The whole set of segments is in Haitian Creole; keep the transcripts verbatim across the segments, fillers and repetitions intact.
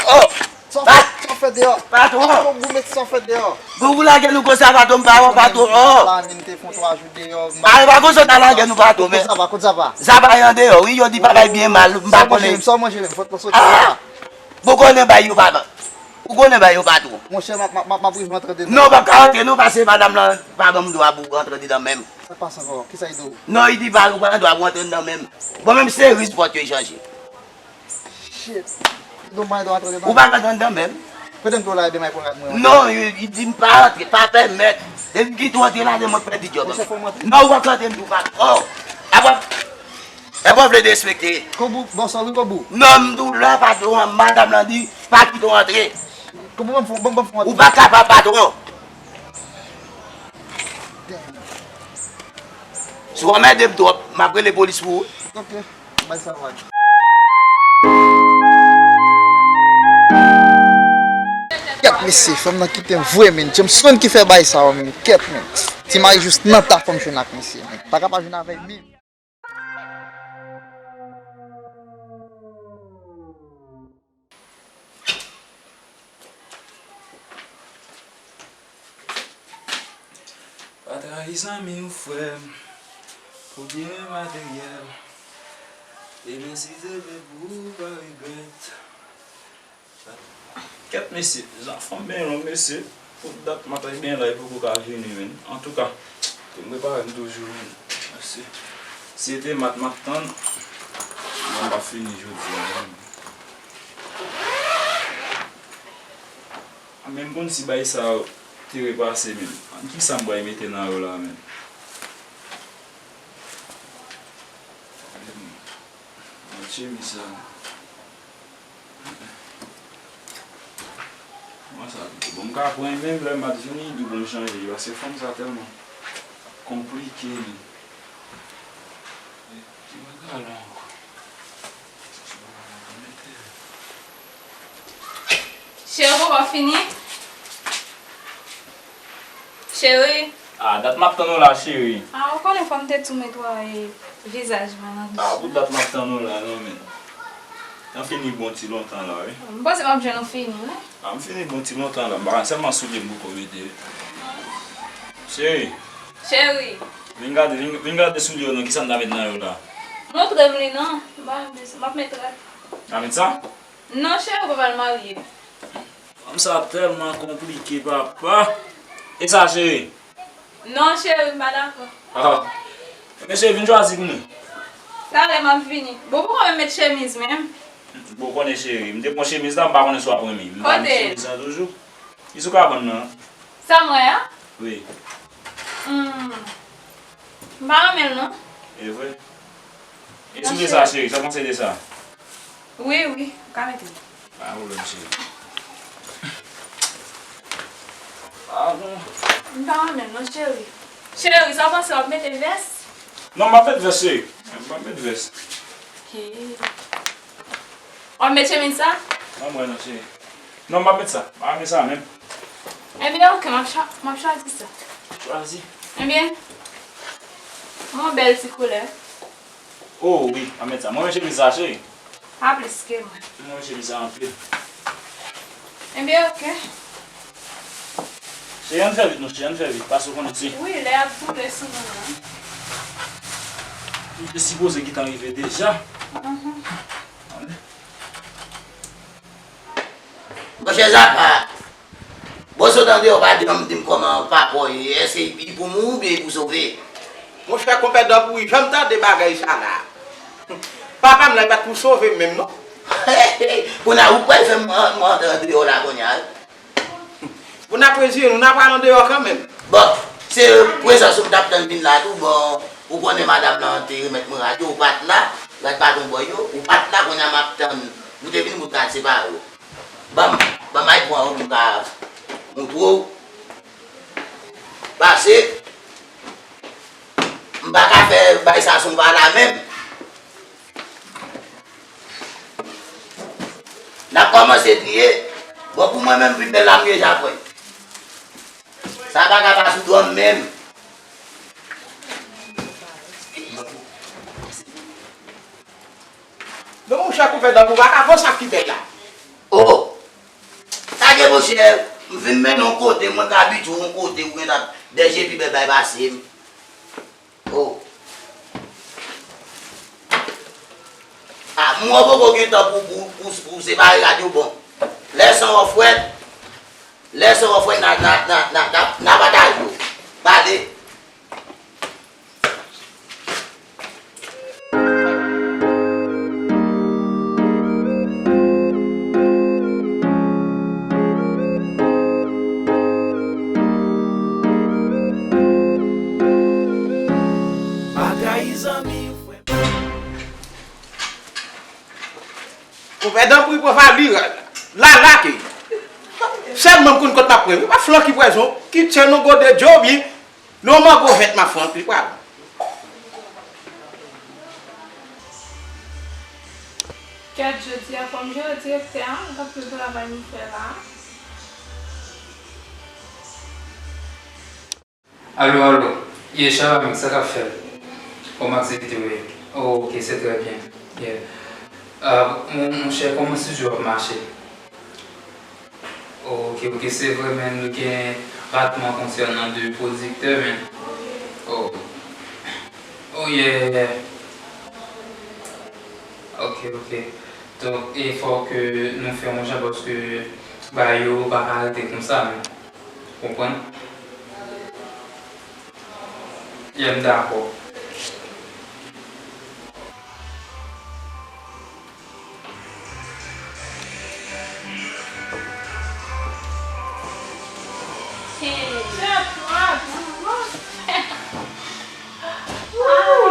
Oh! Sa w fè deyò? Patwon! Patwon! Ou met sa w fè deyò? Bon, ou lage nou konsa, patwon, m pa wè w, patwon. Oh! La menm te fon twa jou deyò. Ay, pa konsa w ta lage nou, patwon, men. Kote sa va, kote sa va? Sa va yon deyò, wi, yo di bagay byen mal, m pa konnen. Sa w manje menm, sa w manje menm, fòk nou soti la. Bon, konnen bay yo, patwon. Ou konnen bay yo, patwon. Monchè, m ap, m ap, m ap, m ap rive antre dedan. Non, w p ap ka antre, non, paske madanm lan pa ban m dwa pou w antre dedan menm. Sa k pase ankò? Kisa l di w? Non, li di pa, ou pa gen dwa pou w antre anndan menm. Bon, menm seri pòt yo chanje. Shit. Li di w m pa gen dwa antre dedan? Ou pa ka antre anndan menm. Kote m tou la, ebyen, m al pran rad mwen. Non, li, li di m pa antre, pa pèmèt. Depi ki tou antre ladan, mwen pèdi djòb. Monchè, fò m antre. Non, ou pa ka antre m tou, patwon. Oh! Apa, e pa vle derespekte. Kobou, bòs la, wi, Kobou. Non, m di w la, patwon, madanm lan di, pa kite w antre. Kobou, ban m fon, ban m, ban m fon antre. Ou pa kapab, patwon. Si w anmède m twòp, m ap rele polis pou ou. Ok, bay sa vag. Kèt, mesye, fanm nan kite m vre, men. Jameson ki fè bay sa yo, men. Kèt, men. Ti mari jis nan ta fanm jwenn ak mesye, men. Pa ka pa jwenn avè l, men. Pa trayi zanmi w, frè m, pou byen materyèl. Demen si Dye vle pou ou pa regrèt. Kèt, mesye, jan fanm byen long, mesye. Tout dat matant byen la, li poko ka vini, men. Antouka, pou m prepare m toujou, men. Mesye, si se te mat m ap tann, mwen m p ap fini jodi a, men. Men m konn si bay sa yo te repase, men. Kisa m pral mete nan yo la, men? Mwen chemiz sa. Mwen sa pito. Bon, m ka pran menm lè m ap vini, li bon chanje, paske fanm sa tèlman konplike, men. Ki pantalon ankò? Cheri, ou poko fini? Cheri. Ah, dat m ap tann ou la, cheri. Ah, ou konnen fò m te tou netwaye vizaj mwen nan douch. Ah, pou dat m ap tann ou la, non, men. An fini bon ti lontan la, wi. M panse m ap jwenn ou fini, wi. Ah, m fini bon ti lontan la. M pa sèlman soulye m poko mete, wi. Cheri. Cheri. Vin gade, vin, vin gade soulye yo non, kisa m ta met nan yo la. Montre m li non. M pa bezwen, m ap met rad. A met sa? Non, cheri, ou pa pral marye. Fanm sa tèlman konplike, papa. E sa, cheri? Non, cheri, m pa dakò. Ah. Ebyen, cheri, vin chwazi pou mwen. Talè m ap vini. Bon, ou poko menm met chemiz menm. Bon, konnen, cheri, m te pran chemiz la, m pa konnen si w ap renmen. M pa met chemiz la toujou. Li sou kabann nan. Sa m wè a? Wi. Hmm. M pa renmen l non. E vre? E si m te sa, cheri, sa w panse de sa? Wi, wi, ou ka mete l. Pa gen pwoblèm, cheri. Pa gen. M pa renmen l non, cheri. Cheri, sa w panse, w ap mete vès? Non, m ap met vès, cheri. M ap met vès. Hey. W ap met chemiz sa? Ban m wè non, cheri. Non, m p ap met sa. M pa renmen sa menm. Ebyen, oke, m ap chwa-, m ap chwazi sa. Chwazi. Ebyen, yon bèl ti koulè. O wi, m ap met sa. Mwen renmen chemiz sa, cheri. A plis ke mwen. Mwen renmen chemiz sa anpil. Ebyen, oke. Cheri, ann fè vit, non, cheri, ann fè vit. Paske w konnen se. Wi, lè ap boule sou nou an. Nou te sipoze gentan rive deja. Mhm. Monchè Zapa, bon, sot andeyò, pa janm di m kòman papa w ye, èske li pou mouri oubyen li pou sove? Monchè, konpè Dòp, ou janm tande bagay sa la? Papa m la, li pa t pou sove m menm, non. Kounye a, ou pral fè m an-, m antre andeyò la kounye a, wi. Pou n ap reziye nou, n ap al andeyò kanmenm. Bon, se prezans ou m t ap tann vin la tou, bon, ou konnen madanm nan te remèt mwen rad yo, ou pa t la, rad patwon bòy yo, ou pa t la, kounye a m ap tann, ou te vin pou n ka separe yo. Ban m, ban m al pran yo pou m ka montre w. Pase, m pa ka fè bay sa sou vala menm. N ap kòmanse triye. Bon, pou mwen menm, pi bèl la m ye Japon. Sa pa ka pa sou dwòm menm. Non, monchè, konpè Dòp, ou pa ka pran sa ki bèl la. Oh, E monchè, m vin mennen w yon kote, mwen ka abitye w yon kote, ou gentan dèje pi bèl bay pase m. Oh. Ah, m wè w poko gen tan pou, pou, pou, pou separe rad yo bon. Lè san w fwèt, lè san w fwèt, n a, n a, n a, n a, n a, n a pataje yo. Pale. Bagay zanmi, frè. Ou pèdan pou pran Faby la, la ke. Sèlman m konn kot m ap pran. Ou pa flanke pwèzon, ki tchè non gode Joby. Non, mango vèt m ap flanke, li pral. Kèt, jodi a fò m jere direktè a, gen anpil travay m fè la. Alo, alo. Yeah, Shabamix, sa k ap fèt? Kòman aktivite w ye? Oh, ok, se trè byen. Yeah. Ah, mon, monchè, kòman estidyo ap mache? Oh, ok, ok, se vre, men nou gen ratman konsènan de pwodiktè, men. Oh. Oh, yeah, yeah, yeah. Ok, ok. Donk, e fò ke nou fè yon jan paske bagay yo pa ka rete konsa, men. Konprann? Yeah, m dakò. Hey.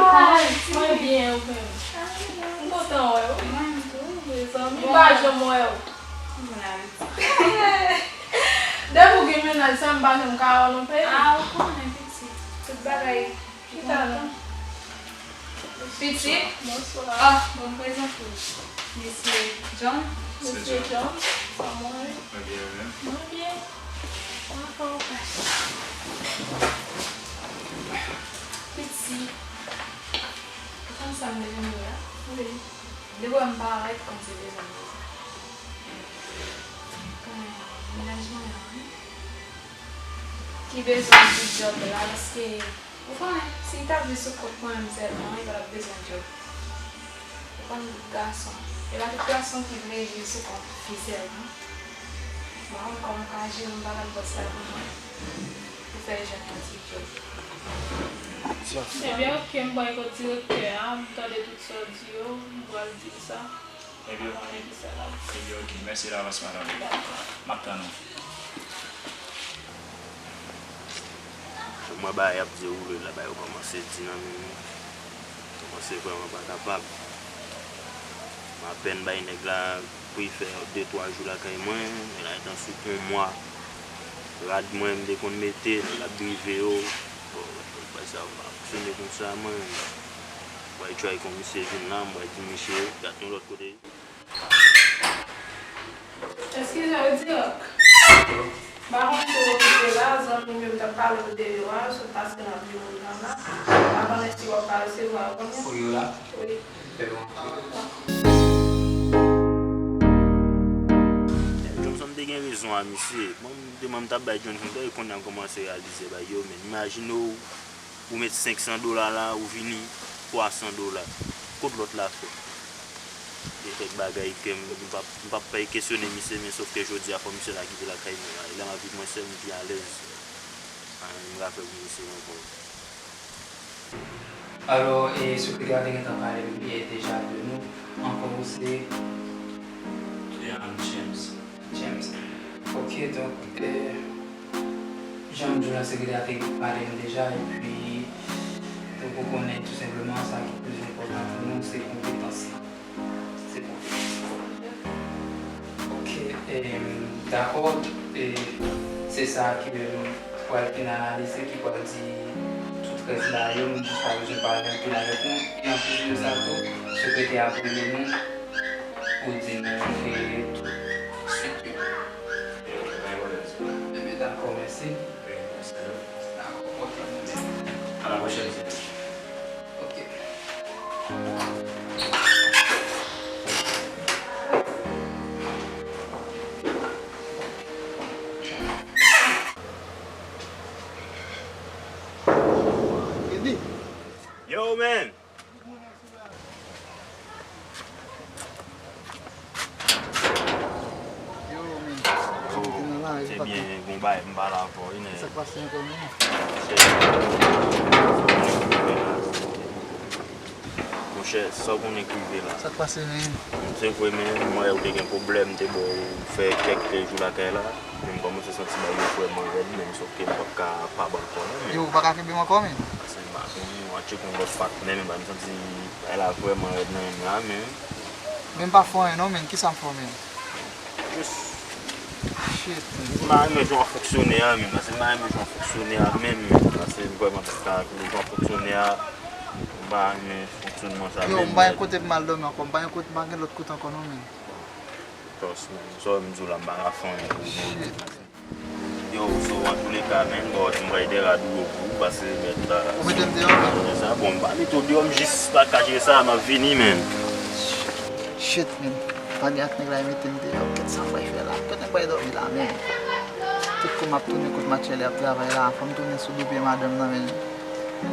Hi, mwen byen, ou menm? M kontan wè w. Mwen tou. Mezanmi, m pa janm wè w. Depi w gen mennaj sa, m pa janm ka wè w nan peyi. Ah, ou konnen, pitit. Tout bagay. Chita non. Pitit? Bonswa. Ah, bon, m prezante w. Mesye John. Mesye John. Kòman w ye? Mwen byen, ou menm? Mwen byen. Mwen fè yon kach. Pitit. Ou konn sa m te vin di w la? Wi. Depi w wè m parèt, konn se bezwen m bezwen. Mennaj mwen an, wi. Ki bezwen di djòb la, paske, ou konnen, si li t ap viv sou kont mwen menm sèlman, li pa t ap bezwen djòb. Ou konn tout gason, e pa tout gason ki vle viv sou kont fi sèlman. M pa konn kòman w ka jere m pa t ap bòs la pou mwen, pou fè jwenn yon ti djòb. Ebyen, ok, m pral kot direktè a, m tande tout sa w di yo, m pral di l sa. Ebyen, ok. Ebyen, ok. Mèsi davans, madanm. M ap tann ou. Mwen ba y ap di woule la, ba yo kòmanse di nan men mwen. Kòmanse vrèman pa kapab. M apèn bay nèg la pou y fè de twa jou lakay mwen, men la gentan sou yon mwa. Rad mwen, m te konn mete, nèg la brive yo. Bon, bagay sa yo pa fonksyone konsa, mwen. Mwen try kon misye vin la, mwen di misye, gad yon lòt kote. Eskize w, dirèk. M pa konn si w okipe la, zanmi m yo m t ap pale w de yo a, sot pase nan biwo m nan la. M pa konnen si w ap ka resevwa yo kounye a. Pou yo la? Wi. Se bon. Johnson te gen rezon a misye. Bon, m te, m t ap bay Johnson, e kounye a m kòmanse reyalize bagay yo, men imajine w, ou met senk san dola la, ou vini twa san dola. Kot lòt la fè? E kèk bagay ke m, m p ap, m p ap fè kesyone misye, men sòf ke jodi a fò misye la kite lakay mwen la. E lè m ap viv mwen sèl, m pi alèz. Pa gen anyen m ka fè pou misye ankò. Alò, e, sekretè a te gentan pale m, e, deja de nou. Ankò ou se? Leon James. James. Ok, donk, e, jan m di w la, sekretè a te pale m deja, epi, donk, ou konnen tou senpleman, sa ki plis enpòtan pou nou, se konpetans lan. Se konpetans lan. Ok, em, dakò, e, se sa ki menm pral fin analize, ki pral di tout rès la yo, m jis pa bezwen pale anpil avèk nou. E anplis de sa tou, sekretè a ap rele nou pou di nou, e, tout swit yo. Ebyen, dakò, mèsi. Dakò, ok, mèsi. A la pwochèn, mesye. Ok. Men. Yo, men. Kòman w te nan la, yo, se byen, gon bagay m pale avè w, wi, nèg. Sa k pase ankò, men? Monchè, sa w konnen k rive la. Sa k pase, men? Se vre, men, mwen, ou te gen pwoblèm, m te ba w fè kèk jou lakay la. Men m kòmanse santi bagay yo vrèman rèd, men sòf ke m p ap ka pa ba w ankò, non, men. Yo, ou pa ka kenbe m ankò, men? Pase m pa konn, w a tcheke yon lòt patnè, men m santi bagay la vrèman rèd nan men m la, men. Men m pa fè anyen, non, men. Kisa m fè w, men? Jis. Shit, men. M pa renmen jan w ap fonksyone a, men. Pase m pa renmen jan w ap fonksyone a, men, men. Pase m vrèman pa ka, jan w ap fonksyone a, m pa renmen fonksyònman sa, men. Yo, m pa gen kote pou m al dòmi ankò. M pa gen kote, m pa gen lòt kote ankò, non, men. Trust me, sa w wè m di w la, m pa ka fè anyen pou ou, non. Shit. Yo, so, antouleka, men, bon, m pral dera dlo pou ou, pase mèt la. Ou mete m deyò, men? Se sa, bon, m pa mete w deyò, m jis pa ka jere sa, m ap vini, men. Shit, men. Pale ak nèg la, li mete m deyò. Kèt sa m pral fè la? Kòman m pral dòmi la, men? Tout kou m ap tounen kot Matchèlè ap travay la, fò m tounen sou do pye madanm nan, men.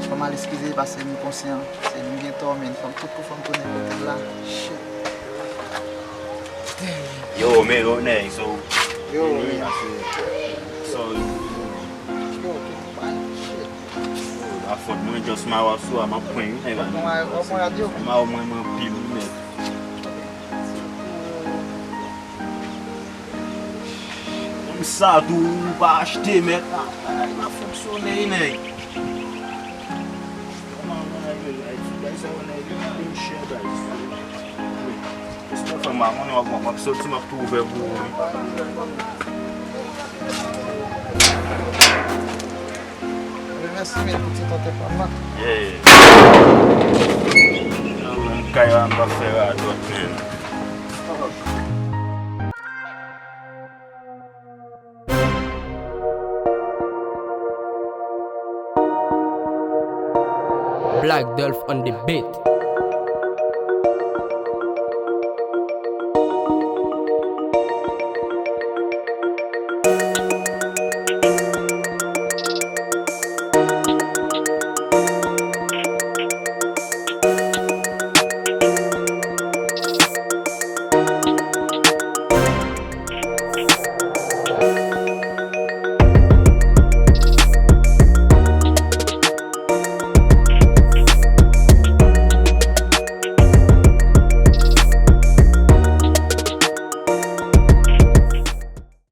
Fò m al eskize, pase m konsyan. Se m gen tò, men. Fò m tout kou, fò m tounen kote l la. Shit. Damn. Yo, men, yo, nèg, so. Yo, men. Sorry. Yo, tout bad shit. La fòt mwen, just ma w ap sou a, m ap pran, wi, nèg. Mwen, mwen, mwen, mwen, mwen, mwen, mwen, Konsa tou, ou pa achte, mèt. Bagay la fonksyone, wi, nèg. Kòman, kòman, nèg, bagay sa yo, nèg, yo plen chè, guys. Stefan, m pa konnen, w ap, w ap soti, m ap tou ouvè pou ou, wi. Remèsye men pou ti tante pa m nan. Yeah. Nan kay la, m pa fè radòt, men. Black Dolph on the beat.